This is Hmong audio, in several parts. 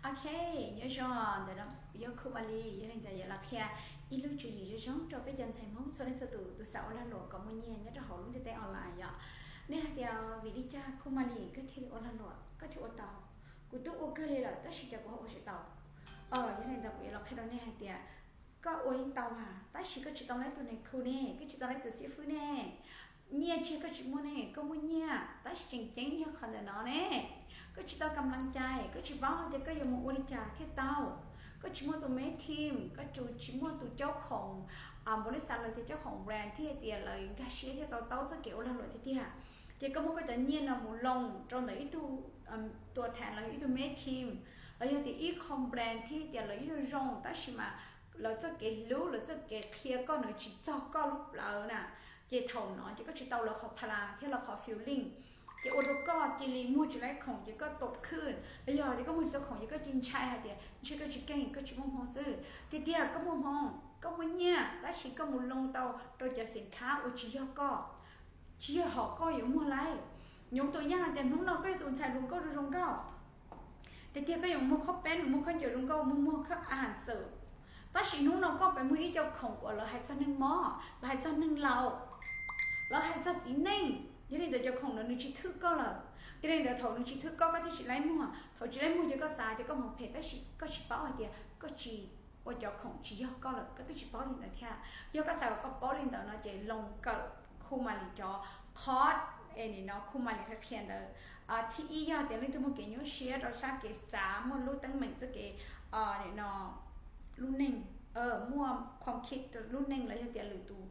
Ok, nyob zoo, ntawm no kuv yog Khu Malis, yog li ntawd yuav los qhia ib lub tswv yim zoo zoo rau peb cov ntxhais Hmoob txhua leej txhua tus, tus xav ua lag luam kom muaj nyiaj nyob rau hauv lub ntiaj teb online yom. Nej hais tias vim li cas Khu Malis koj thiaj li ua lag luam, koj thiaj ua tau? Kuv twb ua kawg li lawm tab sis cas kuv ho ua tsis tau. Yog li ntawd kuv yuav los qhia rau nej hais tias koj ua yeej tau mas, tab sis koj tsis tau laib tus nais khu ne, koj tsis tau laib tus xib fwb ne. Nyiaj tsis yog koj tsis muaj ne, koj muaj nyiaj tab sis tseem ceeb yog qhov ntawm no ne. Koj tsis tau kam laj cai, koj tsis paub hais tias koj yuav mus ua li cas thiaj tau. Koj tsis muaj tus me team, koj tsis muaj tus caub khoom, npaum li xav lawv tias caub khoom brand thiab hais tias lawv nkag siab thiaj tau taub txoj kev ua lag luam tiag tiag. Ces koj muab koj cov nyiaj no mus loo rau ntawm ib tug tuam theem los yog ib tug me team, los yog tias ib qho brand thiab hais tias lawv ib tug zoo tab sis mas lawv txoj kev hlub, lawv txoj kev qhia koj nws tsis txog koj lub plawv na. Ces thaum no ces koj tsis tau lawv qhov pha la thiab lawv qhov feeling, ces ua rau koj cia li muag tsis laib khoom ces koj tau khwj, los yog tias koj muag tsis tau khoom ces koj cia li ntshai hais tias ntshe koj tsis keej, koj tsis muaj hmoo xwb. Tiag tiag koj muaj hmoo, koj muaj nyiaj tab sis koj mus loo tau rau cov xim khab uas tsis yog koj, tsis yog hom koj yuav muag laib. Nyob tus yam hais tias hnub no koj yog tus ntxhais hluas nkauj zoo zoo nkauj, tiag tiag koj yuav muag khob peb, muag khaub ncaws zoo nkauj, muag muag khaub a has xwm, tab sis hnub no koj pheej muag ib co khoom uas lawv hais txog neeg mob, lawv hais txog neeg laus, lawv hais txog txiv neej. Yog li ntawd cov khoom no nws tsis thwj koj lawm. Yog li ntawd thaum nws tsis thwj koj, koj thiaj tsis laib muag. Thaum tsis laib muag ces koj xav tias koj mus phem tab sis koj tsis paub hais tias koj tsis ua cov khoom tsis yog koj lawm, koj twb tsis paub li ntawd thiab. Yog koj xav kom koj paub li ntawd no ces loo kawm Khu Malis cov qhov es nim no Khu Malis qhia ntawd. Thib ib yog tias leej twg muaj kev nyuaj siab rau sab kev xav, muaj lub teeb meem txoj kev, nim no lub neej, muaj khom khij lub neej los yog tias lwm tus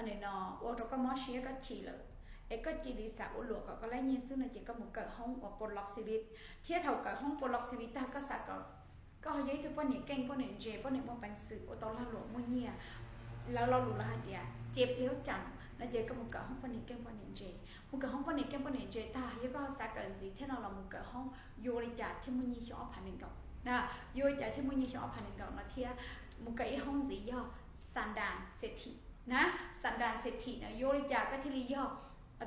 nim no ua rau koj mob siab koj chim lawm, es koj cia li xav ua luam kom koj laib nyiaj xwb no ces koj mus kawm hoob uas pos lov xi vis. Thiab thaum kawm hoob pos lov xi vis tag koj xav kom koj ho yog ib tug poj niam keej poj niam ntse, poj niam muaj peev xwm ua tau lag luam muaj nyiaj, lawv lo lus lawv hais tias ces liab cam no ces koj mus kawm hoob poj niam keej poj niam ntse. Mus kawm hoob poj niam keej poj niam ntse tag, yog koj ho xav kawm ntxiv thiab no los mus kawm hoob yuav ua li cas thiaj muaj nyiaj xyoo ob phav nees nkaum na, yuav ua li cas thiaj muaj nyiaj xyoo ob phav nees nkaum no thiab. Mus kawm ib hoob ntxiv yog xa das xe thim na. Xa das xe thim no yuav ua li cas koj thiaj li yog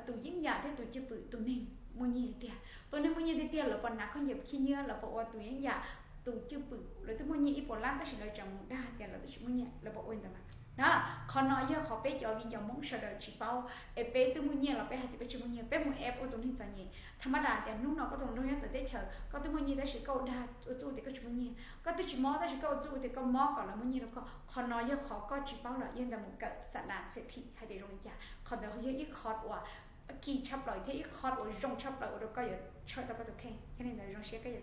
tus yeeb yam thiab tus cwj pwm, tus neeg muaj nyiaj tiag tiag. Tus neeg muaj nyiaj tiag tiag lawv puas hnav khaub ncaws khib nyiab, lawv puas ua tus yeeb yam, tus cwj pwm, lawv twb muaj nyiaj ib puas lab tab sis lawv tseem mus dag tias lawv twb tsis muaj nyiaj, lawv puas ua li ntawd mas na? Qhov no yog qhov peb cov viv ncaus Hmoob sawv daws tsis paub. Es peb twb muaj nyiaj los peb hais tias peb tsis muaj nyiaj, peb mus eb ua tus neeg txom nyem. Tha mab das tias hnub no koj tus hluas nraug nyob txawv teb chaws, koj twb muaj nyiaj tab sis koj ua dag ua txuj tias koj tsis muaj nyiaj, koj twb tsis mob tab sis koj ua txuj tias koj mob kom lawv muaj nyiaj rau koj. Qhov no yog qhov koj tsis paub lawm, yog ntawd mus kawm xa das xe thim hais tias zoo li cas. Qhov ntawd yog ib qho uas kim tshaj plaws thiab ib qho uas zoo tshaj plaws ua rau koj yuav tshawb tau koj tus kheej. Yog li ntawd zoo siab koj yuav